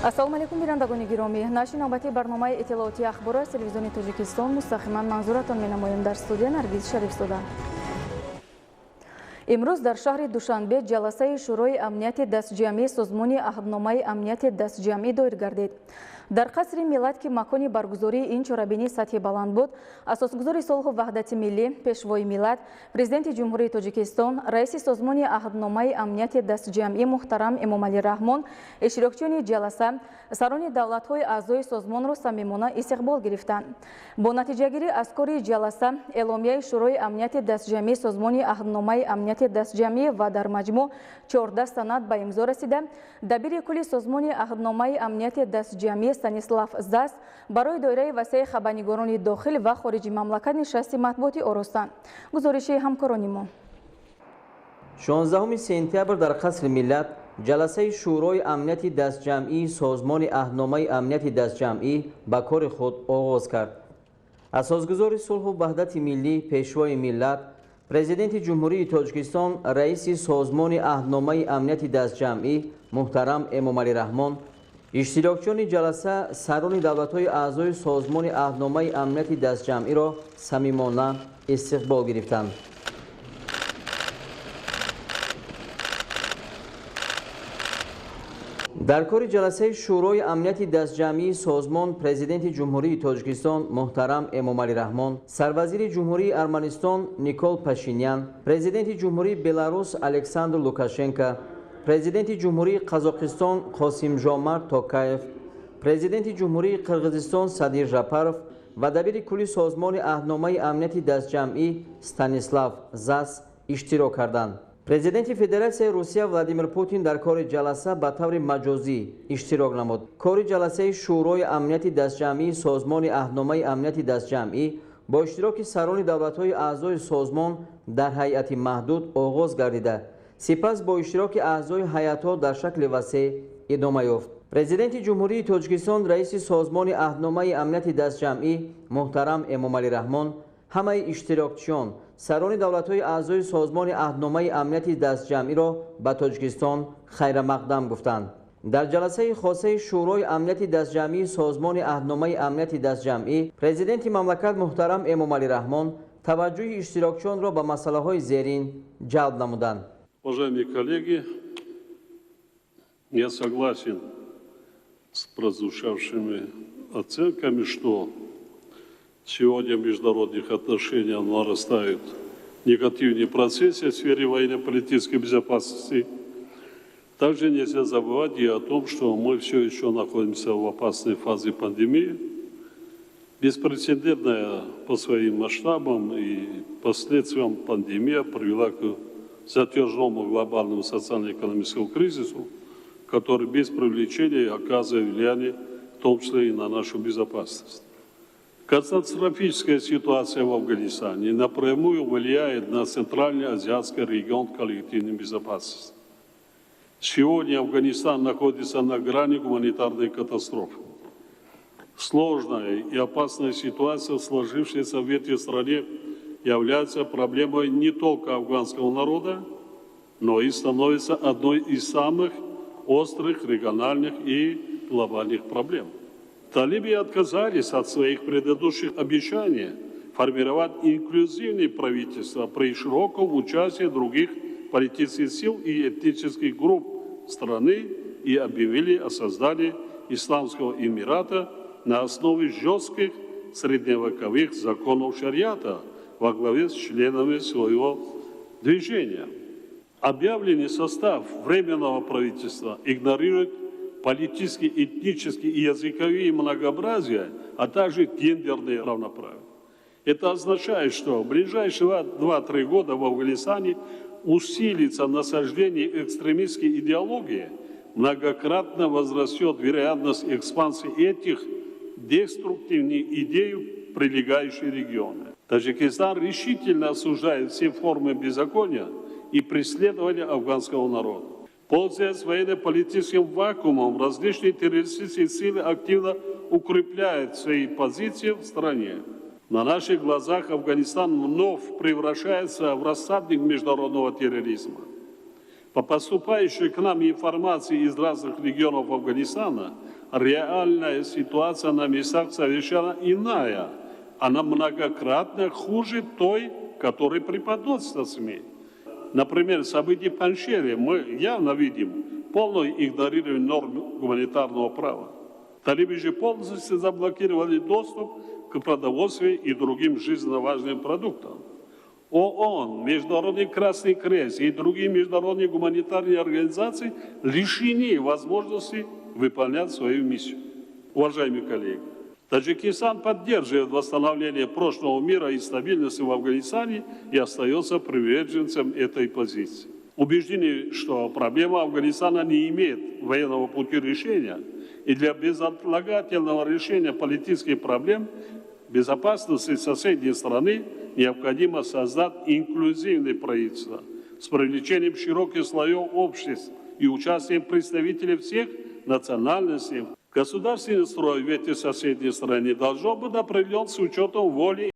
Ассалому алайкум, бинандагони гиромӣ. Нашри навбатии барномаи иттилоотии «Ахборо» аз телевизиони Тоҷикистон мустақиман манзуратон менамоем. Дар студия Наргиз Шарифзода. Имрӯз дар шаҳри Душанбе ҷаласаи Шӯрои амнияти дастҷамъии Созмони Аҳдномаи Амнияти дастҷамъӣ доир гардид. Дар Қасри Миллат, ки макони баргузории ин чорабинии сатҳи баланд буд, асосгузори сулҳу ваҳдати миллӣ, Пешвои миллат, Президенти Ҷумҳурии Тоҷикистон, раиси Созмони Аҳдномаи Амнияти дастҷамъӣ муҳтарам Эмомалӣ Раҳмон иштирокчиёни ҷаласа, сарони давлатҳои аъзои созмонро самимона истиқбол гирифтанд. Бо натиҷагирӣ аз кори ҷаласа эъломияи Шӯрои амнияти дастҷамъии Созмони Аҳдномаи Амнияти дастҷамъӣ ва дар маҷмӯъ 14 санад ба имзо расида, дабири кулли Созмони Аҳдномаи Амнияти дастҷамъӣ Станислав Зас барои доираи васеи хабарнигорони дохил ва хориҷи мамлакат нишасти матбуотӣ оростанд. Гузориши ҳамкорони мо. 16 сентябр дар Қасри Миллат ҷаласаи Шӯрои амнияти дастҷамъии Созмони Аҳдномаи Амнияти дастҷамъӣ ба кори худ оғоз кард. Асосгузори сулҳу ваҳдати миллӣ, Пешвои миллат, Президенти Ҷумҳурии Тоҷикистон, раиси Созмони Аҳдномаи Амнияти дастҷамъӣ муҳтарам Эмомалӣ Раҳмон иштирокчиёни ҷаласа, сарони давлатҳои аъзои Созмони Аҳдномаи Амнияти дастҷамъиро самимона истиқбол гирифтанд. Дар кори ҷаласаи Шӯрои амнияти дастҷамъии созмон Президенти Ҷумҳурии Тоҷикистон муҳтарам Эмомалӣ Раҳмон, сарвазири Ҷумҳурии Арманистон Никол Пашинян, Президенти Ҷумҳурии Беларус Александр Лукашенко, Президенти Ҷумҳурии Қазоқистон Қосимжомарт Токаев, Президенти Ҷумҳурии Қирғизистон Садир Жапаров ва дабири кулли Созмони Аҳдномаи Амнияти дастҷамъӣ Станислав Зас иштирок карданд. Президенти Федератсияи Русия Владимир Путин дар кори ҷаласа ба таври маҷозӣ иштирок намуд. Кори ҷаласаи Шӯрои амнияти дастҷамъии Созмони Аҳдномаи Амнияти дастҷамъӣ бо иштироки сарони давлатҳои аъзои созмон дар ҳайати маҳдуд оғоз гардида, сипас бо иштироки аъзои ҳайатҳо дар шакли васеъ идома ёфт. Президенти Ҷумҳурии Тоҷикистон, раиси Созмони Аҳдномаи Амнияти дастҷамъӣ муҳтарам Эмомалӣ Раҳмон ҳамаи иштирокчиён, сарони давлатҳои аъзои Созмони Аҳдномаи Амнияти дастҷамъиро ба Тоҷикистон хайрамақдам гуфтанд. Дар ҷаласаи хосаи Шӯрои амнияти дастҷамъии Созмони Аҳдномаи Амнияти дастҷамъӣ Президенти мамлакат муҳтарам Эмомалӣ Раҳмон таваҷҷӯҳи иштирокчиёнро ба масъалаҳои зерин ҷалб намуданд. Уважаемые коллеги, я согласен с прозвучавшими оценками, что сегодня в международных отношениях нарастают негативные процессы в сфере военно-политической безопасности. Также нельзя забывать и о том, что мы все еще находимся в опасной фазе пандемии. Беспрецедентная по своим масштабам и последствиям пандемия привела к затяжному глобальному социально-экономическому кризису, который без преувеличения оказывает влияние, в том числе и на нашу безопасность. Катастрофическая ситуация в Афганистане напрямую влияет на Центральный Азиатский регион коллективной безопасности. Сегодня Афганистан находится на грани гуманитарной катастрофы. Сложная и опасная ситуация, сложившаяся в этой стране, является проблемой не только афганского народа, но и становится одной из самых острых региональных и глобальных проблем. Талибы отказались от своих предыдущих обещаний формировать инклюзивное правительство при широком участии других политических сил и этнических групп страны и объявили о создании Исламского Эмирата на основе жестких средневековых законов шариата во главе с членами своего движения. Объявленный состав Временного правительства игнорирует политические, этнические и языковые многообразия, а также гендерное равноправие. Это означает, что в ближайшие 2-3 года в Афганистане усилится насаждение экстремистской идеологии, многократно возрастет вероятность экспансии этих деструктивных идей в прилегающие регионы. Таджикистан решительно осуждает все формы беззакония и преследования афганского народа. Пользуясь военно-политическим вакуумом, различные террористические силы активно укрепляют свои позиции в стране. На наших глазах Афганистан вновь превращается в рассадник международного терроризма. По поступающей к нам информации из разных регионов Афганистана, реальная ситуация на местах совершенно иная. Она многократно хуже той, которая преподносится СМИ. Например, события в Панджшере мы явно видим полное игнорирование норм гуманитарного права. Талибы же полностью заблокировали доступ к продовольствию и другим жизненно важным продуктам. ООН, Международный Красный Крест и другие международные гуманитарные организации лишены возможности выполнять свою миссию. Уважаемые коллеги, Таджикистан поддерживает восстановление прочного мира и стабильности в Афганистане и остается приверженцем этой позиции. Убеждены, что проблема Афганистана не имеет военного пути решения, и для безотлагательного решения политических проблем безопасности соседней страны необходимо создать инклюзивное правительство с привлечением широких слоев общества и участием представителей всех национальностей. Государственный строй в этой соседней стране должен быть определен с учетом воли и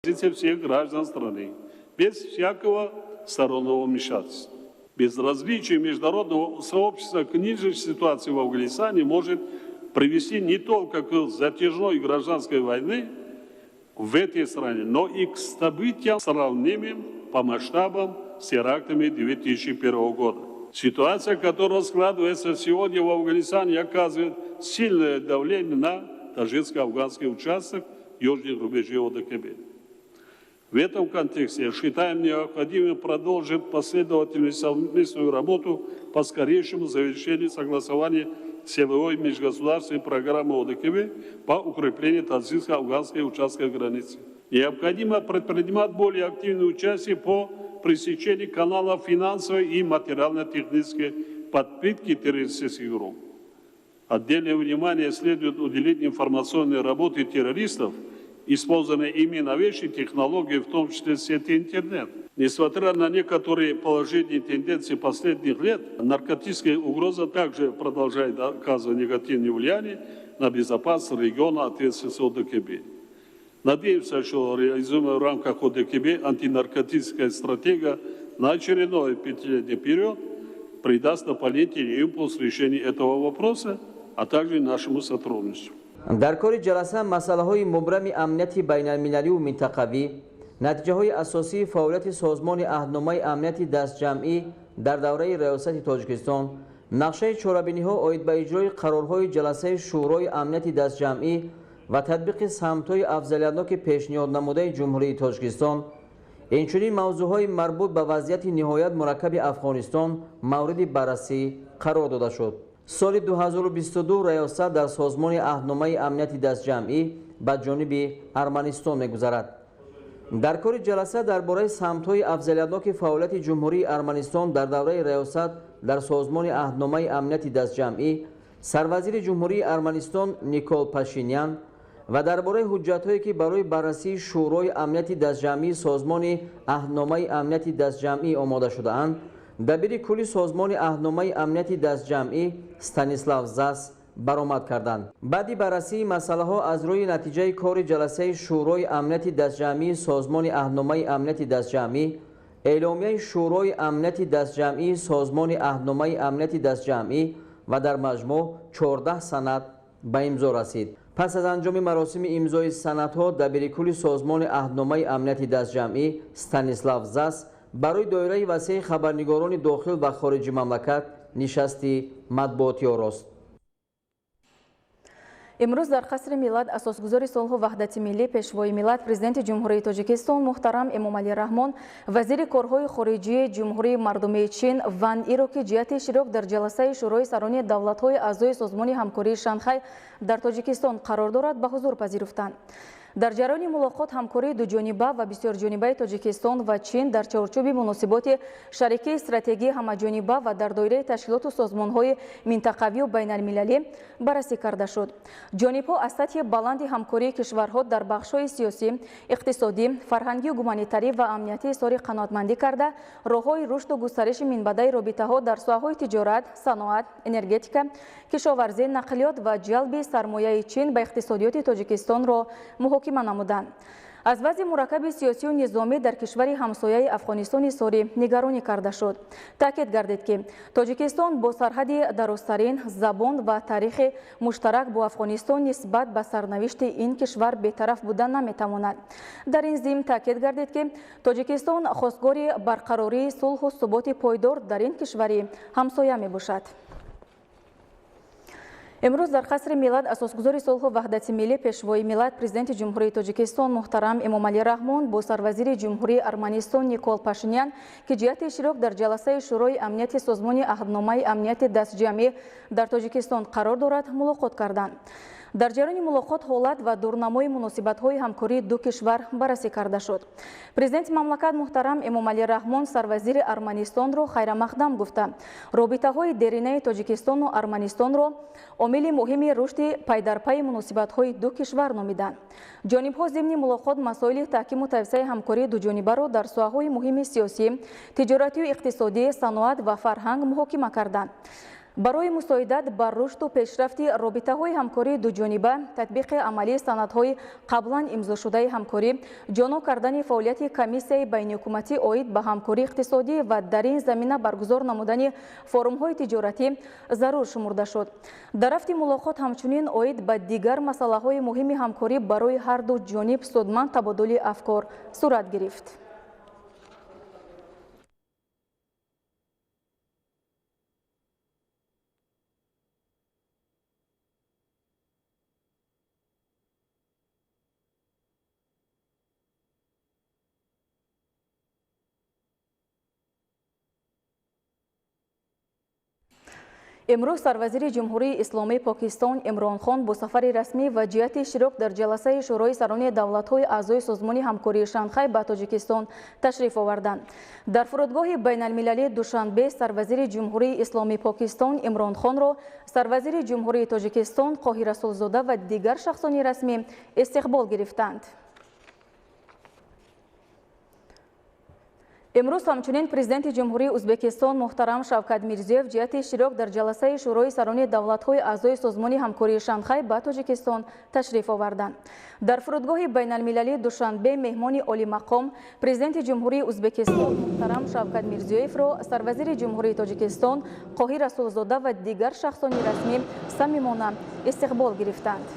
позиции всех граждан страны, без всякого стороннего вмешательства. Безразличие международного сообщества к нынешней ситуации в Афганистане может привести не только к затяжной гражданской войне в этой стране, но и к событиям, сравнимым по масштабам с терактами 2001 года. Ситуация, которая складывается сегодня в Афганистане, оказывает сильное давление на таджикско-афганский участок южных рубежей ОДКБ. В этом контексте считаем необходимым продолжить последовательную совместную работу по скорейшему завершению согласования силовой межгосударственной программы ОДКБ по укреплению таджикско-афганской участка границы. Необходимо предпринимать более активное участие по пресечению каналов финансовой и материально-технической подпитки террористических групп. Отдельное внимание следует уделить информационной работе террористов, использованной ими новейшие технологии, в том числе сети интернет. Несмотря на некоторые положительные тенденции последних лет, наркотическая угроза также продолжает оказывать негативное влияние на безопасность региона ответственности ОДКБ. Надеемся, что реализуемая в рамках ОДКБ антинаркотическая стратегия на очередной пятилетний период придаст дополнительный импульс решению этого вопроса, а также нашему сотрудничеству. Дар кори ҷаласа масъалаҳои мубрами амнияти байналмилалию минтақавӣ, натиҷаҳои асосии фаъолияти Созмони аҳдномаи амнияти дастҷамъӣ дар давраи раёсати Тоҷикистон, нақшаи чорабиниҳо оид ба иҷрои қарорҳои ҷаласаи Шӯрои амнияти дастҷамъӣ ва татбиқи самтҳои афзалиятноки пешниҳоднамудаи Ҷумҳурии Тоҷикистон, инчунин мавзӯъҳои марбут ба вазъияти ниҳоят мураккаби Афғонистон мавриди баррасӣ қарор дода шуд. Соли 2022 раёсат дар Созмони аҳдномаи амнияти дастҷамъӣ ба ҷониби Арманистон мегузарад. Дар кори ҷаласа дар бораи самтҳои афзалиятноки фаъолияти Ҷумҳурии Арманистон дар давраи раёсат дар Созмони аҳдномаи амнияти дастҷамъӣ сарвазири Ҷумҳурии Арманистон Никол Пашинян ва дар бораи ҳуҷҷатҳое, ки барои баррасии Шӯрои амнияти дастҷамъии Созмони аҳдномаи амнияти дастҷамъӣ омода шудаанд, дабири кулли Созмони аҳдномаи амнияти дастҷамъӣ Станислав Зас баромад карданд. Баъди баррасии масъалаҳо аз рӯи натиҷаи кори ҷаласаи Шӯрои амнияти дастҷамъии Созмони аҳдномаи амнияти дастҷамъӣ, эъломияи Шӯрои амнияти дастҷамъии Созмони аҳдномаи амнияти дастҷамъӣ ва дар маҷмӯъ 14 санад ба имзо расид. Пас аз анҷоми маросими имзои санадҳо дабири кулли Созмони аҳдномаи амнияти дастҷамъӣ Станислав Зас барои доираи васеи хабарнигорони дохил ва хориҷи мамлакат нишасти матбуотӣ орост. Имрӯз дар қасри Миллат асосгузори сулҳу ваҳдати миллӣ, Пешвои миллат, Президенти Ҷумҳурии Тоҷикистон муҳтарам Эмомалӣ Раҳмон, вазири корҳои хориҷии Ҷумҳурии Мардумии Чин Ван Иро, ки ҷиҳати иштирок дар ҷаласаи Шӯрои сарони давлатҳои аъзои Созмони ҳамкории Шанхай дар Тоҷикистон қарор дорад, ба ҳузур пазируфтанд. Дар ҷараёни мулоқот ҳамкории дуҷониба ва бисёрҷонибаи Тоҷикистон ва Чин дар чорчӯби муносиботи шарикии стратегии ҳамаҷониба ва дар доираи ташкилоту созмонҳои минтақавию байналмилалӣ баррасӣ карда шуд. Ҷонибҳо аз сатҳи баланди ҳамкории кишварҳо дар бахшҳои сиёсӣ, иқтисодӣ, фарҳангию гуманитарӣ ва амниятӣ изҳори қаноатмандӣ карда, роҳҳои рушду густариши минбаъдаи робитаҳо дар соҳаҳои тиҷорат, саноат, энергетика, кишоварзӣ, нақлиёт ва ҷалби сармояи Чин ба иқтисодиёти Тоҷикистонро муҳокима намуданд. Аз вазъи мураккаби сиёсию низомӣ дар кишвари ҳамсояи Афғонистони сорӣ нигаронӣ карда шуд. Таъкид гардид, ки Тоҷикистон бо сарҳади дарозтарин, забон ва таърихи муштарак бо Афғонистон нисбат ба сарнавишти ин кишвар бетараф буда наметавонад. Дар ин зимн таъкид гардид, ки Тоҷикистон хостгори барқарории сулҳу суботи пойдор дар ин кишвари ҳамсоя мебошад. Имрӯз дар қасри Миллат асосгузори сулҳу ваҳдати миллӣ, Пешвои миллат, Президенти Ҷумҳурии Тоҷикистон муҳтарам Эмомалӣ Раҳмон бо сарвазири Ҷумҳурии Арманистон Никол Пашинян, ки ҷиҳати иштирок дар ҷаласаи Шӯрои амнияти Созмони Аҳдномаи амнияти дастҷамъӣ дар Тоҷикистон қарор дорад, мулоқот карданд. Дар ҷараёни мулоқот ҳолат ва дурнамои муносибатҳои ҳамкории ду кишвар баррасӣ карда шуд. Президенти мамлакат муҳтарам Эмомалӣ Раҳмон сарвазири Арманистонро хайрамақдам гуфта, робитаҳои деринаи Тоҷикистону Арманистонро омили муҳими рушди пайдарпайи муносибатҳои ду кишвар номиданд. Ҷонибҳо зимни мулоқот масоили таҳкиму тавсеаи ҳамкории дуҷонибаро дар соҳаҳои муҳими сиёсӣ, тиҷоратию иқтисодӣ, саноат ва фарҳанг муҳокима карданд. Барои мусоидат бар рушду пешрафти робитаҳои ҳамкории дуҷониба, татбиқи амалии санадҳои қаблан имзошудаи ҳамкорӣ, ҷоно кардани фаъолияти комиссияи байниҳукуматӣ оид ба ҳамкории иқтисодӣ ва дар ин замина баргузор намудани форумҳои тиҷоратӣ зарур шумурда шуд. Дар рафти мулоқот ҳамчунин оид ба дигар масъалаҳои муҳими ҳамкорӣ барои ҳар ду ҷониб судманд табодули афкор сурат гирифт. Имрӯз сарвазири Ҷумҳурии Исломии Покистон Имрон Хон бо сафари расмӣ ва ҷиҳати иштирок дар ҷаласаи Шӯрои сарони давлатҳои аъзои Созмони ҳамкории Шанхай ба Тоҷикистон ташриф оварданд. Дар фурудгоҳи байналмилалии Душанбе сарвазири Ҷумҳурии Исломии Покистон Имрон Хонро сарвазири Ҷумҳурии Тоҷикистон Қоҳир Расулзода ва дигар шахсони расмӣ истиқбол гирифтанд. Имрӯз ҳамчунин Президенти Ҷумҳурии Ӯзбекистон муҳтарам Шавкат Мирзиёев ҷиҳати иштирок дар ҷаласаи Шӯрои сарони давлатҳои аъзои Созмони ҳамкории Шанхай ба Тоҷикистон ташриф оварданд. Дар фурудгоҳи байналмилалии Душанбе меҳмони олимақом Президенти Ҷумҳурии Ӯзбекистон муҳтарам Шавкат Мирзиёевро сарвазири Ҷумҳурии Тоҷикистон Қоҳир Расулзода ва дигар шахсони расмӣ самимона истиқбол гирифтанд.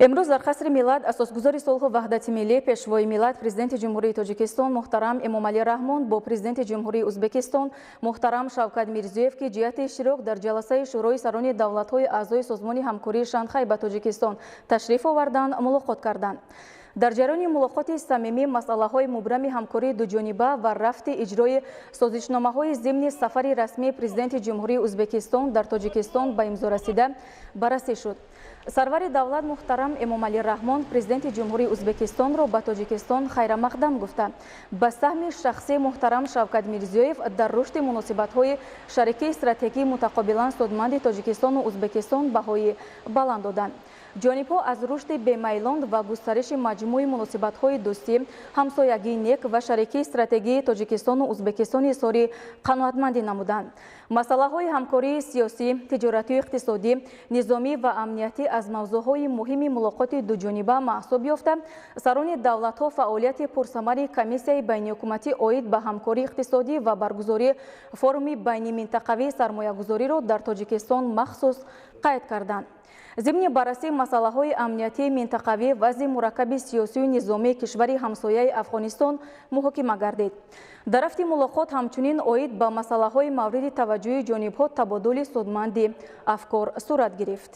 Имрӯз дар қасри Миллат асосгузори сулҳу ваҳдати миллӣ, Пешвои миллат, Президенти Ҷумҳурии Тоҷикистон муҳтарам Эмомалӣ Раҳмон бо Президенти Ҷумҳурии Ӯзбекистон муҳтарам Шавкат Мирзиёев, ки ҷиҳати иштирок дар ҷаласаи Шӯрои сарони давлатҳои аъзои Созмони ҳамкории Шанхай ба Тоҷикистон ташриф оварданд, мулоқот карданд. Дар ҷараёни мулоқоти самимӣ масъалаҳои мубрами ҳамкории дуҷониба ва рафти иҷрои созишномаҳои зимни сафари расмии Президенти Ҷумҳурии Ӯзбекистон дар Тоҷикистон ба имзо расида баррасӣ шуд. Сарвари давлат муҳтарам Эмомалӣ Раҳмон Президенти Ҷумҳурии Ӯзбекистонро ба Тоҷикистон хайрамақдам гуфта, ба саҳми шахсии муҳтарам Шавкат Мирзиёев дар рушди муносибатҳои шарикии стратегии мутақобилан судманди Тоҷикистону Ӯзбекистон баҳои баланд доданд. Ҷонибҳо аз рушди бемайлон ва густариши маҷмӯи муносибатҳои дӯстӣ, ҳамсоягии нек ва шарикии стратегии Тоҷикистону Ӯзбекистони сорӣ қаноатмандӣ намуданд. Масъалаҳои ҳамкории сиёсӣ, тиҷоратию иқтисодӣ, низомӣ ва амниятӣ аз мавзӯъҳои муҳими мулоқоти дуҷониба маҳсуб ёфта, сарони давлатҳо фаъолияти пурсамари комиссияи байниҳукуматӣ оид ба ҳамкории иқтисодӣ ва баргузории форуми байниминтақавии сармоягузориро дар Тоҷикистон махсус қайд карданд. Зимни баррасии масъалаҳои амниятии минтақавӣ вазъи мураккаби сиёсию низомии кишвари ҳамсояи Афғонистон муҳокима гардид. Дар рафти мулоқот ҳамчунин оид ба масъалаҳои мавриди таваҷҷӯҳи ҷонибҳо табодули судманди афкор сурат гирифт.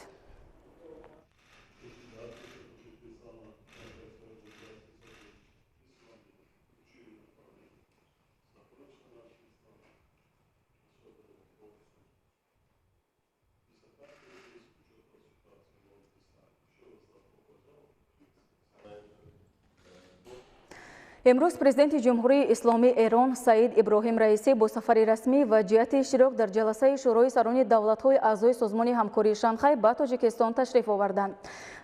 Имрӯз Президенти Ҷумҳурии Исломии Эрон Саид Иброҳим Раисӣ бо сафари расмӣ ва ҷиҳати иштирок дар ҷаласаи Шӯрои сарони давлатҳои аъзои Созмони ҳамкории Шанхай ба Тоҷикистон ташриф оварданд.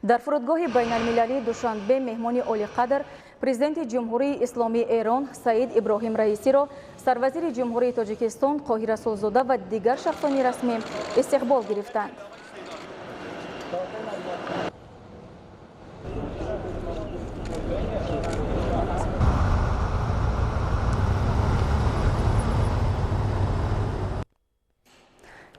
Дар фурудгоҳи байналмилалии Душанбе меҳмони олиқадр Президенти Ҷумҳурии Исломии Эрон Саид Иброҳим Раисиро сарвазири Ҷумҳурии Тоҷикистон Қоҳир Расулзода ва дигар шахсони расмӣ истиқбол гирифтанд.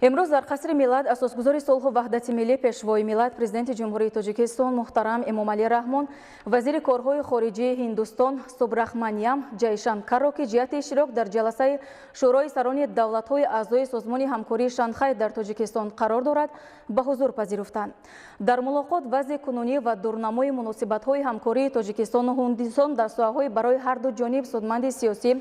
Имрӯз дар Қасри Миллат асосгузори сулҳу ваҳдати миллӣ, Пешвои миллат, Президенти Ҷумҳурии Тоҷикистон муҳтарам Эмомалӣ Раҳмон вазири корҳои хориҷии Ҳиндустон Субрахманиям Ҷайшанкарро, ки ҷиҳати иштирок дар ҷаласаи Шӯрои сарони давлатҳои аъзои Созмони ҳамкории Шанхай дар Тоҷикистон қарор дорад, ба ҳузур пазируфтанд. Дар мулоқот вазъи кунунӣ ва дурнамои муносибатҳои ҳамкории Тоҷикистону Ҳиндустон дар соҳаҳои барои ҳарду ҷониб судманди сиёсӣ,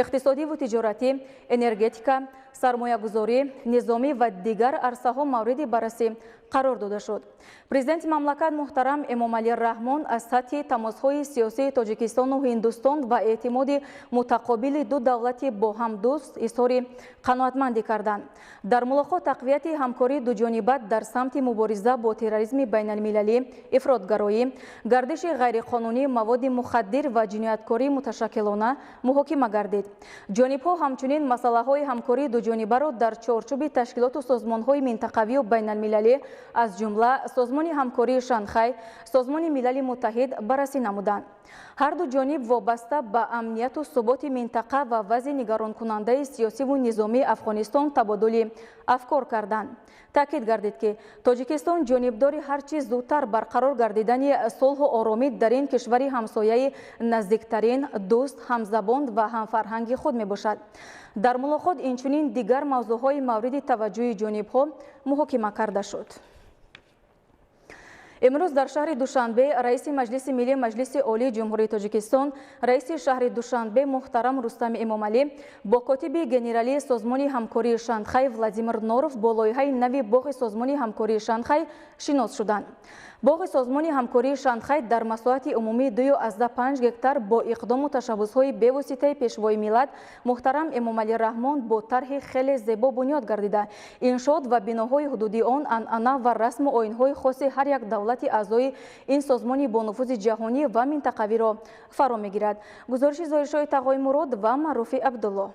иқтисодиву тиҷоратӣ, энергетика, сармоягузорӣ, низомӣ ва дигар арсаҳо мавриди баррасӣ қарор дода шуд. Президенти мамлакат муҳтарам Эмомалӣ Раҳмон аз сатҳи тамосҳои сиёсии Тоҷикистону Ҳиндустон ва эътимоди мутақобили ду давлати бо ҳам дӯст изҳори қаноатмандӣ карданд. Дар мулоқот тақвияти ҳамкории дуҷониба дар самти мубориза бо терроризми байналмилалӣ, ифротгароӣ, гардиши ғайриқонунии маводи мухаддир ва ҷинояткории муташаккилона муҳокима гардид. Ҷонибҳо ҳамчунин масъалаҳои ҳамкории дуҷонибаро дар чорчӯби ташкилоту созмонҳои минтақавию байналмилалӣ, аз ҷумла Созмони ҳамкории Шанхай, Созмони Милали Муттаҳид баррасӣ намуданд. Ҳарду ҷониб вобаста ба амнияту суботи минтақа ва вазъи нигаронкунандаи сиёсиву низомии Афғонистон табодули афкор карданд. Таъкид гардид, ки Тоҷикистон ҷонибдори ҳар чӣ зудтар барқарор гардидани сулҳу оромӣ дар ин кишвари ҳамсояи наздиктарин, дӯст, ҳамзабон ва ҳамфарҳанги худ мебошад. Дар мулоқот инчунин дигар мавзӯъҳои мавриди таваҷҷӯҳи ҷонибҳо муҳокима карда шуд. Имрӯз дар шаҳри Душанбе раиси Маҷлиси Миллии Маҷлиси Олии Ҷумҳурии Тоҷикистон, раиси шаҳри Душанбе муҳтарам Рустами Эмомалӣ бо котиби генералии Созмони ҳамкории Шанхай Владимир Норов бо лоиҳаи нави боғи Созмони ҳамкории Шанхай шинос шуданд. Боғи Созмони ҳамкории Шанхай дар масоҳати умумии 2,5 гектар бо иқдому ташаббусҳои бевоситаи Пешвои миллат муҳтарам Эмомалӣ Раҳмон бо тарҳи хеле зебо бунёд гардида, иншоот ва биноҳои ҳудудии он анъана ва расму оинҳои хоси ҳар як давлати аъзои ин созмони бонуфузи ҷаҳонӣ ва минтақавиро фаро мегирад. Гузориши Зоҳиршоҳи Тағои ва Маъруфи Абдулло.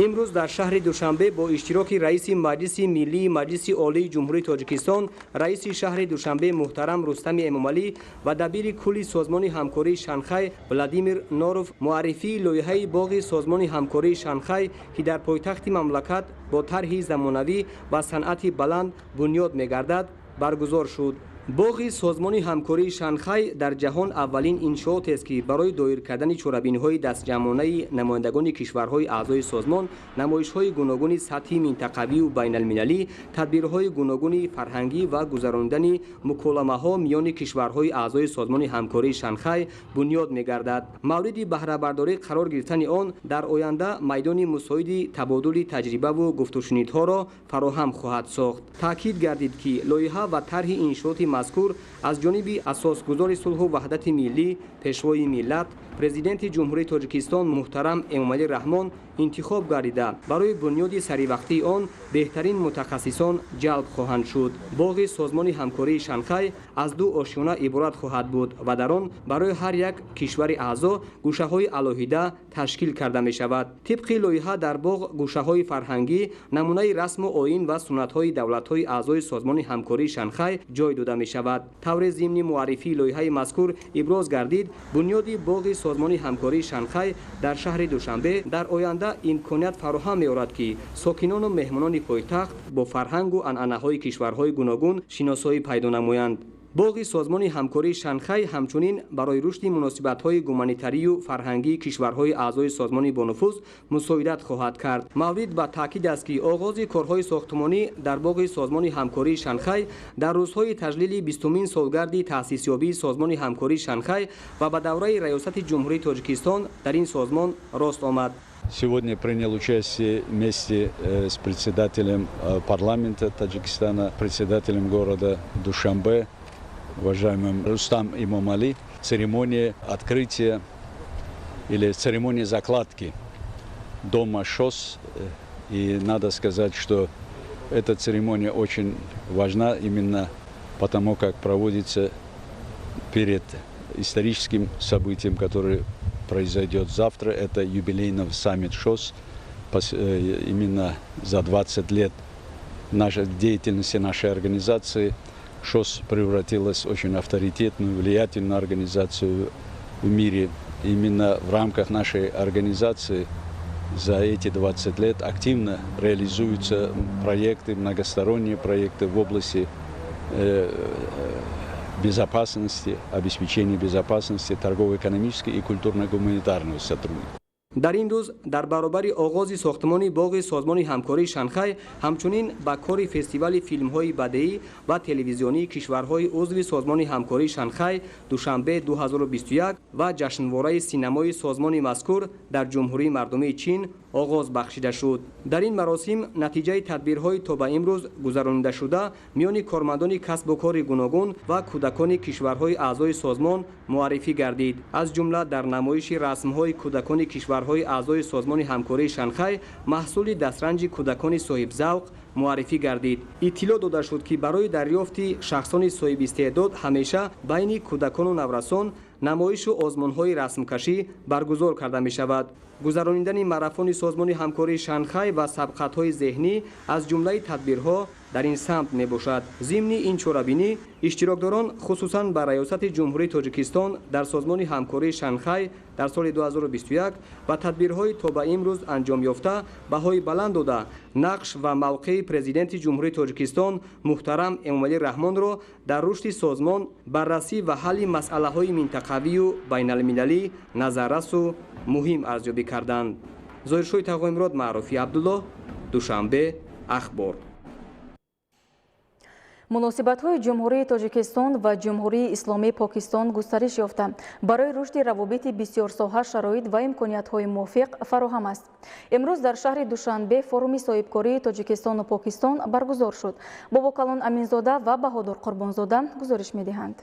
Имрӯз дар шаҳри Душанбе бо иштироки раиси Маҷлиси Миллии Маҷлиси Олии Ҷумҳурии Тоҷикистон, раиси шаҳри Душанбе муҳтарам Рустами Эмомалӣ ва дабири кулли Созмони ҳамкории Шанхай Владимир Норов муаррифии лоиҳаи боғи Созмони ҳамкории Шанхай, ки дар пойтахти мамлакат бо тарҳи замонавӣ ва санъати баланд бунёд мегардад, баргузор шуд. Боғи Созмони ҳамкории Шанхай дар ҷаҳон аввалин иншоотест, ки барои доир кардани чорабиниҳои дастҷамъонаи намояндагони кишварҳои аъзои созмон, намоишҳои гуногуни сатҳи минтақавию байналмилалӣ, тадбирҳои гуногуни фарҳангӣ ва гузаронидани муколамаҳо миёни кишварҳои аъзои Созмони ҳамкории Шанхай бунёд мегардад. Мавриди баҳрабардорӣ қарор гирифтани он дар оянда майдони мусоиди табодули таҷрибаву гуфтушунидҳоро фароҳам хоҳад сохт. Таъкид гардид, ки лоиҳа ва тарҳи иншооти мазкур аз ҷониби асосгузори сулҳу ваҳдати миллӣ, Пешвои миллат, Президенти Ҷумҳурии Тоҷикистон муҳтарам Эмомалӣ Раҳмон интихоб гардида, барои бунёди саривақтии он беҳтарин мутахассисон ҷалб хоҳанд шуд. Боғи Созмони ҳамкории Шанхай аз ду ошёна иборат хоҳад буд ва дар он барои ҳар як кишвари аъзо гӯшаҳои алоҳида ташкил карда мешавад. Тибқи лоиҳа дар боғ гӯшаҳои фарҳангӣ, намунаи расму оин ва суннатҳои давлатҳои аъзои Созмони ҳамкории Шанхай ҷой дода мешавад. Тавре зимни муаррифии лоиҳаи мазкур иброз гардид, бунёди боғи Созмони ҳамкории Шанхай дар шаҳри Душанбе дар оянда имконият фароҳам меорад, ки сокинону меҳмонони пойтахт бо фарҳангу анъанаҳои кишварҳои гуногун шиносоӣ пайдо намоянд. Боғи Созмони ҳамкории Шанхай ҳамчунин барои рушди муносибатҳои гуманитарию фарҳангии кишварҳои аъзои созмони бонуфуз мусоидат хоҳад кард. Маврид ба таъкид аст, ки оғози корҳои сохтмонӣ дар боғи Созмони ҳамкории Шанхай дар рӯзҳои таҷлили 20-умин солгарди таъсисёбии Созмони ҳамкории Шанхай ва ба давраи раёсати Ҷумҳурии Тоҷикистон дар ин созмон рост омад. Сегодня принял участие вместе с председателем парламента Таджикистана, председателем города Душанбе, уважаемым Рустам Эмомали, церемония открытия или церемония закладки дома ШОС. И надо сказать, что эта церемония очень важна именно потому, как проводится перед историческим событием, которое произойдет завтра. Это юбилейный саммит ШОС. Именно за 20 лет нашей деятельности нашей организации ШОС превратилась в очень авторитетную, влиятельную организацию в мире. Именно в рамках нашей организации за эти 20 лет активно реализуются проекты, многосторонние проекты в области безопасности, обеспечения безопасности, торгово-экономической и культурно-гуманитарного сотрудничества. Дар ин рӯз дар баробари оғози сохтмони боғи Созмони ҳамкории Шанхай, ҳамчунин ба кори фестивали филмҳои бадеӣ ва телевизионии кишварҳои узви Созмони ҳамкории Шанхай Душанбе 2021 ва ҷашнвораи синамои созмони мазкур дар Ҷумҳурии Мардумии Чин оғоз бахшида шуд. Дар ин маросим натиҷаи тадбирҳои то ба имрӯз гузаронидашуда миёни кормандони касбу кори гуногун ва кӯдакони кишварҳои аъзои созмон муаррифӣ гардид. Аз ҷумла дар намоиши расмҳои кӯдакони кишварҳои аъзои Созмони ҳамкории Шанхай маҳсули дастранҷи кӯдакони соҳибзавқ муаррифӣ гардид. Иттилоъ дода шуд, ки барои дарёфти шахсони соҳибистеъдод ҳамеша байни кӯдакону наврасон намоишу озмунҳои расмкашӣ баргузор карда мешавад. Гузаронидани марафони Созмони ҳамкории Шанхай ва сабқатҳои зеҳнӣ аз ҷумлаи тадбирҳо дар ин самт мебошад. Зимни ин чорабинӣ иштирокдорон хусусан ба Раёсати Ҷумҳурии Тоҷикистон дар Созмони ҳамкории Шанхай дар соли 2021 ва тадбирҳои то ба имрӯз анҷом ёфта баҳои баланд дода, нақш ва мавқеи Президенти Ҷумҳурии Тоҷикистон муҳтарам Эмомалӣ Раҳмонро дар рушди созмон, баррасӣ ва ҳалли масъалаҳои минтақавию байналмилалӣ назаррасу муҳим арзёбӣ карданд. Зоҳиршоҳи Тағоимурод, Маъруфи Абдуллоҳ, Душанбе, Ахбор. Муносибатҳои Ҷумҳурии Тоҷикистон ва Ҷумҳурии Исломии Покистон густариш ёфта, барои рушди равобити бисёрсоҳа шароит ва имкониятҳои мувофиқ фароҳам аст. Имрӯз дар шаҳри Душанбе форуми соҳибкории Тоҷикистону Покистон баргузор шуд. Бобокалон Аминзода ва Баҳодур Қурбонзода гузориш медиҳанд.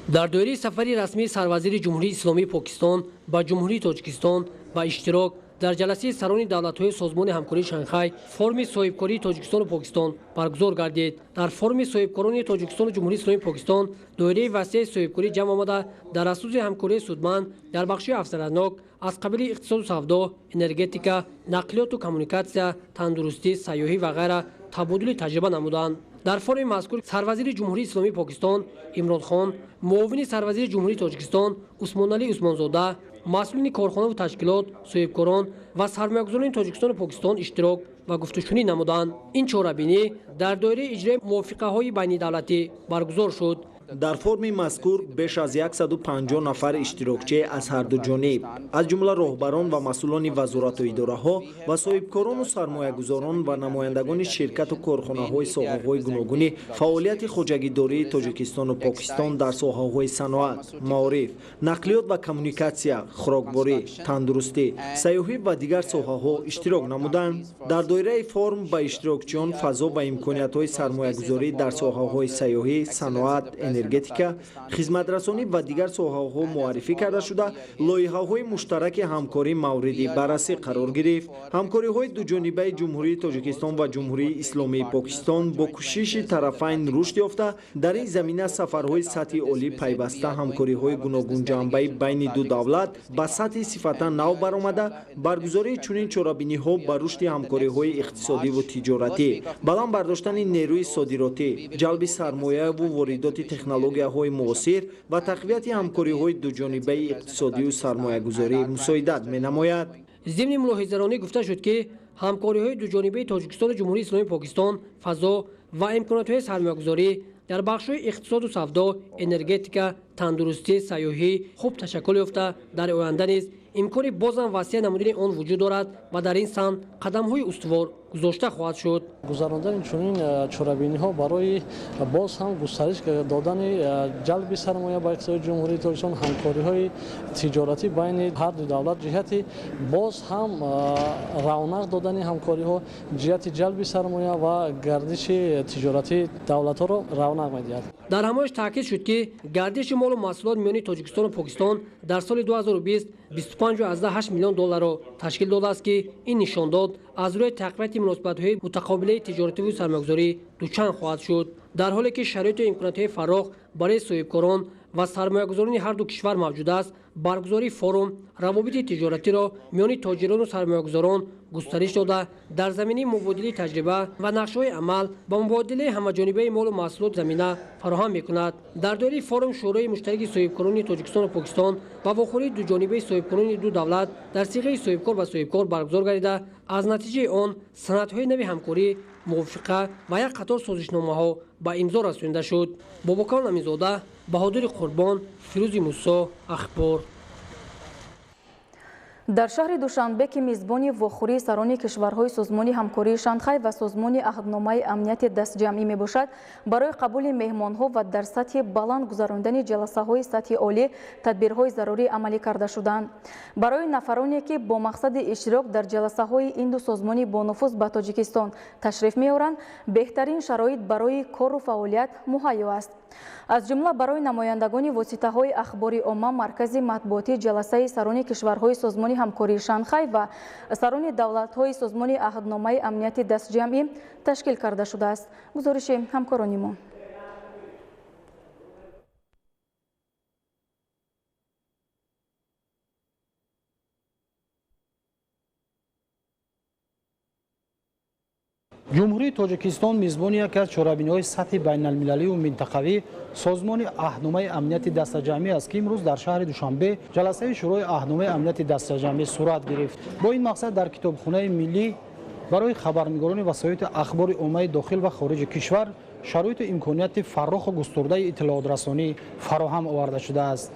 Дар доираи сафари расмии сарвазири Ҷумҳурии Исломии Покистон ба Ҷумҳурии Тоҷикистон ва иштирок дар ҷаласаи сарони давлатҳои Созмони ҳамкории Шанхай форуми соҳибкории Тоҷикистону Покистон баргузор гардид. Дар форуми соҳибкорони Тоҷикистону Ҷумҳурии Исломии Покистон доираи васеи соҳибкорӣ ҷамъ омада, дар асоси ҳамкории судманд дар бахшҳои афзалиятнок аз қабили иқтисоду савдо, энергетика, нақлиёту коммуникатсия, тандурустӣ, сайёҳӣ ва ғайра табодули таҷриба намуданд. Дар форуми мазкур сарвазири Ҷумҳурии Исломии Покистон Имрон Хон, муовини сарвазири Ҷумҳурии Тоҷикистон Усмоналӣ Усмонзода, масъулини корхонаву ташкилот, соҳибкорон ва сармоягузорони Тоҷикистону Покистон иштирок ва гуфтушунид намуданд. Ин чорабинӣ дар доираи иҷрои мувофиқаҳои байнидавлатӣ баргузор шуд. Дар форуми мазкур беш аз 150 нафар иштирокчӣ аз ҳарду ҷониб, аз ҷумла роҳбарон ва масъулони вазорату идораҳо ва соҳибкорону сармоягузорон ва намояндагони ширкату корхонаҳои соҳаҳои гуногуни фаъолияти хоҷагидории Тоҷикистону Покистон дар соҳаҳои саноат, маориф, нақлиёт ва коммуникатсия, хӯрокворӣ, тандурустӣ, сайёҳӣ ва дигар соҳаҳо иштирок намуданд. Дар доираи форум ба иштирокчиён фазо ва имкониятҳои сармоягузорӣ дар соҳаҳои сайёҳӣ, саноат, энергетика, хизматрасонӣ ва дигар соҳаҳо муаррифӣ карда шуда, лоиҳаҳои муштараки ҳамкорӣ мавриди баррасӣ қарор гирифт. Ҳамкориҳои дуҷонибаи Ҷумҳурии Тоҷикистон ва Ҷумҳурии Исломии Покистон бо кӯшиши тарафайн рушд ёфта, дар ин замина сафарҳои сатҳи олӣ пайваста ҳамкориҳои гуногунҷанбаи байни ду давлат ба сатҳи сифатан нав баромада, баргузории чунин чорабиниҳо ба рушди ҳамкориҳои иқтисодиву тиҷоратӣ, баланд бардоштани нерӯи содиротӣ, ҷалби сармояву воридоти технологияҳои муосир ва тақвияти ҳамкориҳои дуҷонибаи иқтисодию сармоягузорӣ мусоидат менамояд. Зимни мулоҳизаронӣ гуфта шуд, ки ҳамкориҳои дуҷонибаи Тоҷикистону Ҷумҳурии Исломии Покистон фазо ва имкониятҳои сармоягузорӣ дар бахшҳои иқтисоду савдо, энергетика, тандурустӣ, сайёҳӣ хуб ташаккул ёфта, дар оянда низ имкони бозам васеъ намудани он вуҷуд дорад ва дар ин самт қадамҳои устувор гузошта хоҳад шуд. Гузарондани чунин чорабиниҳо барои боз ҳам густариш додани ҷалби сармоя ба иқтисоди Ҷумҳурии Тоҷикистон, ҳамкориҳои тиҷоратӣ байни ҳар ду давлат, ҷиҳати боз ҳам равнақ додани ҳамкориҳо, ҷиҳати ҷалби сармоя ва гардиши тиҷоратии давлатҳоро равнақ медиҳад. Дар ҳамоиш таъкид шуд, ки гардиши молу маҳсулот миёни Тоҷикистону Покистон дар соли 2020 25,8 миллион долларро ташкил додааст, ки ин нишондод аз рӯи тақвияти муносибатҳои мутақобилаи тиҷоративу сармоягузорӣ дучанд хоҳад шуд. Дар ҳоле ки шароиту имкониятҳои фарох барои соҳибкорон ва сармоягузорони ҳар ду кишвар мавҷуд аст, баргузории форум равобити тиҷоратиро миёни тоҷирону сармоягузорон густариш дода, дар заминаи мубодилаи таҷриба ва нақшҳои амал ба мубодилаи ҳамаҷонибаи молу маҳсулот замина фароҳам мекунад. Дар доираи форум Шӯрои муштараки соҳибкорони Тоҷикистону Покистон ва вохӯрии дуҷонибаи соҳибкорони ду давлат дар сиғаи соҳибкор ба соҳибкор баргузор гардида, аз натиҷаи он санадҳои нави ҳамкорӣ, мувофиқа ва як қатор созишномаҳо ба имзо расонида шуд. Бобокон Аминзода, Баҳодури Қурбон, Фирӯзи Мусо, Ахбор. Дар шаҳри Душанбе, ки мизбони вохӯрии сарони кишварҳои Созмони ҳамкории Шанхай ва Созмони аҳдномаи амнияти дастҷамъӣ мебошад, барои қабули меҳмонҳо ва дар сатҳи баланд гузарондани ҷаласаҳои сатҳи олӣ тадбирҳои зарурӣ амалӣ карда шуданд. Барои нафароне, ки бо мақсади иштирок дар ҷаласаҳои ин ду созмони бонуфуз ба Тоҷикистон ташриф меоранд, беҳтарин шароит барои кору фаъолият муҳайё аст. Аз ҷумла барои намояндагони воситаҳои ахбори омма маркази матбуотии ҷаласаи сарони кишварҳои Созмони ҳамкории Шанхай ва сарони давлатҳои Созмони аҳдномаи амнияти дастҷамъӣ ташкил карда шудааст. Гузориши ҳамкорони мо. Ҷумҳурии Тоҷикистон мизбони яке аз чорабиниҳои сатҳи байналмилалию минтақавӣ Созмони аҳдномаи амнияти дастаҷамъӣ аст, ки имрӯз дар шаҳри Душанбе ҷаласаи Шӯрои аҳдномаи амнияти дастаҷамъӣ сурат гирифт. Бо ин мақсад дар китобхонаи миллӣ барои хабарнигорони васоити ахбори оммаи дохил ва хориҷи кишвар шароиту имконияти фарроху густурдаи иттилоотрасонӣ фароҳам оварда шудааст.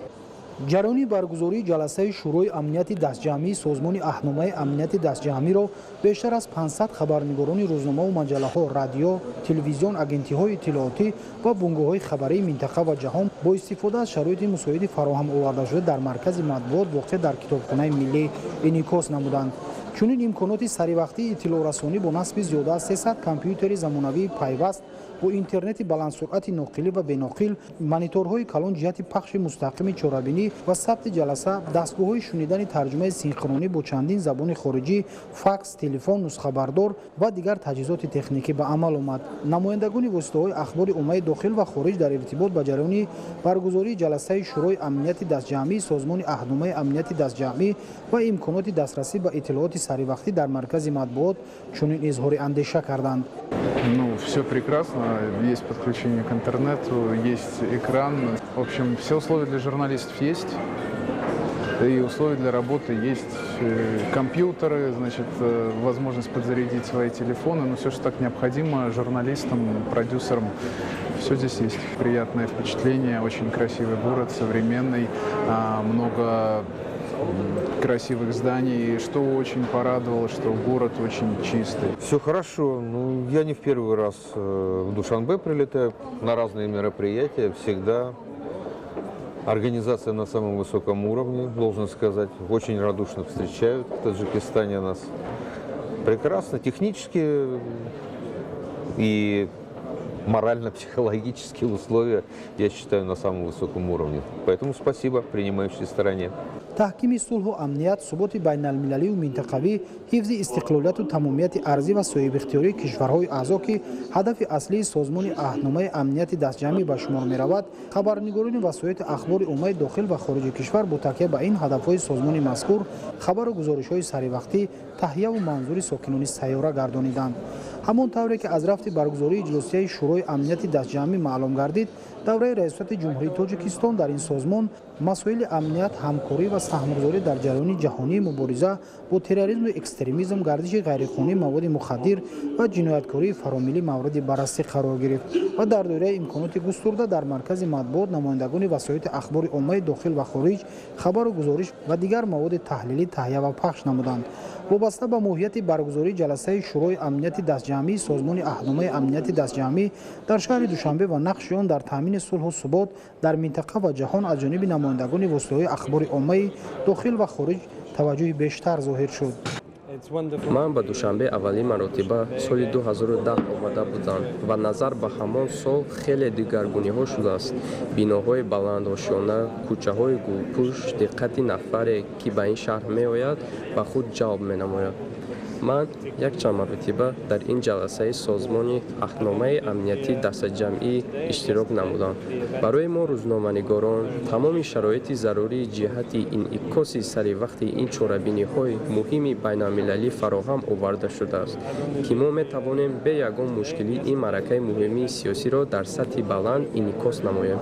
Ҷараёни баргузории ҷаласаи Шӯрои амнияти дастҷамъии Созмони аҳдномаи амнияти дастҷамъиро бештар аз 500 хабарнигорони рӯзномаву маҷаллаҳо, радио, телевизион, агентиҳои иттилоотӣ ва бунгоҳҳои хабарии минтақа ва ҷаҳон бо истифода аз шароити мусоиди фароҳам овардашуда дар маркази матбуот воқеъ дар китобхонаи миллӣ инъикос намуданд. Чунин имконоти саривақтии иттилоърасонӣ бо насби зиёда аз 300 компютери замонавии пайваст бо интернети баландсуръати ноқилӣ ва беноқил, мониторҳои калон ҷиҳати пахши мустақими чорабинӣ ва сабти ҷаласа, дастгоҳҳои шунидани тарҷумаи синхронӣ бо чандин забони хориҷӣ, факс, телефон, нусхабардор ва дигар таҷҳизоти техникӣ ба амал омад. Намояндагони воситаҳои ахбори оммаи дохил ва хориҷ дар иртибот ба ҷараёни баргузории ҷаласаи Шӯрои амнияти дастҷамъии Созмони аҳдномаи амнияти дастҷамъӣ ва имконоти дастрасӣ ба иттилооти саривақтӣ дар маркази матбуот чунин изҳори андеша карданд. Ну, все прекрасно. Есть подключение к интернету, есть экран. В общем, все условия для журналистов есть. И условия для работы есть. Компьютеры, значит, возможность подзарядить свои телефоны. Ну, все, что так необходимо журналистам, продюсерам. Все здесь есть. Приятное впечатление, очень красивый город, современный, много красивых зданий. И что очень порадовало, что город очень чистый. Все хорошо. Ну, я не в первый раз в Душанбе прилетаю на разные мероприятия. Всегда организация на самом высоком уровне, должен сказать. Очень радушно встречают в Таджикистане нас. Прекрасно. Технически и морально-психологические условия, я считаю, на самом высоком уровне. Поэтому спасибо принимающей стороне. Таҳкими сулҳу амният, суботи байналмилалию минтақавӣ, ҳифзи истиқлолияту тамомияти арзӣ ва соҳибихтиёрии кишварҳои аъзо, ки ҳадафи аслии Созмони аҳдномаи амнияти дастҷамъӣ ба шумор меравад, хабарнигорони васоити ахбори оммаи дохил ва хориҷи кишвар бо такя ба ин ҳадафҳои созмони мазкур хабару гузоришҳои саривақтӣ таҳияву манзури сокинони сайёра гардониданд. Ҳамон тавре ки аз рафти баргузории иҷлосияи Шӯрои амнияти дастҷамъӣ маълум гардид, давраи раёсати Ҷумҳурии Тоҷикистон дар ин созмон масоили амният, ҳамкорӣ ва саҳмгузорӣ дар ҷараёни ҷаҳонии мубориза бо терроризму экстремизм, гардиши ғайриқонунии маводи мухаддир ва ҷинояткории фаромиллӣ мавриди баррасӣ қарор гирифт ва дар доираи имконоти густурда дар маркази матбуот намояндагони васоити ахбори оммаи дохил ва хориҷ хабару гузориш ва дигар маводи таҳлилӣ таҳия ва пахш намуданд. Вобаста ба моҳияти баргузории ҷаласаи Шӯрои амнияти дастҷамъии Созмони аҳдномаи амнияти дастҷамъӣ дар шаҳри Душанбе ва нақши он дар таъмини сулҳу субот дар минтақа ва ҷаҳон аз ҷониби намояндагони воситаҳои ахбори оммаи дохил ва хориҷ таваҷҷӯҳи бештар зоҳир шуд. Ман ба Душанбе аввалин маротиба соли 2010 омада будам ва назар ба ҳамон сол хеле дигаргуниҳо шудааст. Биноҳои баландошёна, кӯчаҳои гулпӯш диққати нафаре, ки ба ин шаҳр меояд, ба худ ҷалб менамояд. Ман якчанд маротиба дар ин ҷаласаи Созмони Аҳдномаи Амнияти Дастаҷамъӣ иштирок намудам. Барои мо, рӯзноманигорон, тамоми шароити зарурӣ ҷиҳати инъикоси саривақти ин чорабиниҳои муҳими байналмилалӣ фароҳам оварда шудааст, ки мо метавонем бе ягон мушкилӣ ин маъракаи муҳими сиёсиро дар сатҳи баланд инъикос намоем.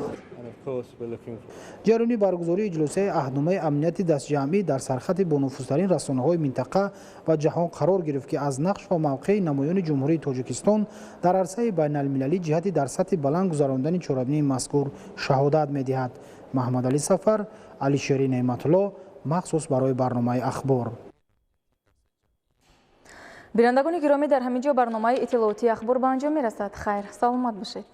Ҷараёни баргузории иҷлосияи Аҳдномаи Амнияти Дастҷамъӣ дар сархати бонуфузтарин расонаҳои минтақа ва ҷаҳон қарор гирифт, ки аз нақш ва мавқеи намоёни Ҷумҳурии Тоҷикистон дар арсаи байналмилалӣ ҷиҳати дар сатҳи баланд гузарондани чорабинии мазкур шаҳодат медиҳад. Маҳмадалӣ Сафар, Алишери Неъматулло, махсус барои барномаи «Ахбор». Бинандагони гиромӣ, дар ҳамин ҷо барномаи иттилоотии «Ахбор» ба анҷом мерасад. Хайр, саломат бошед.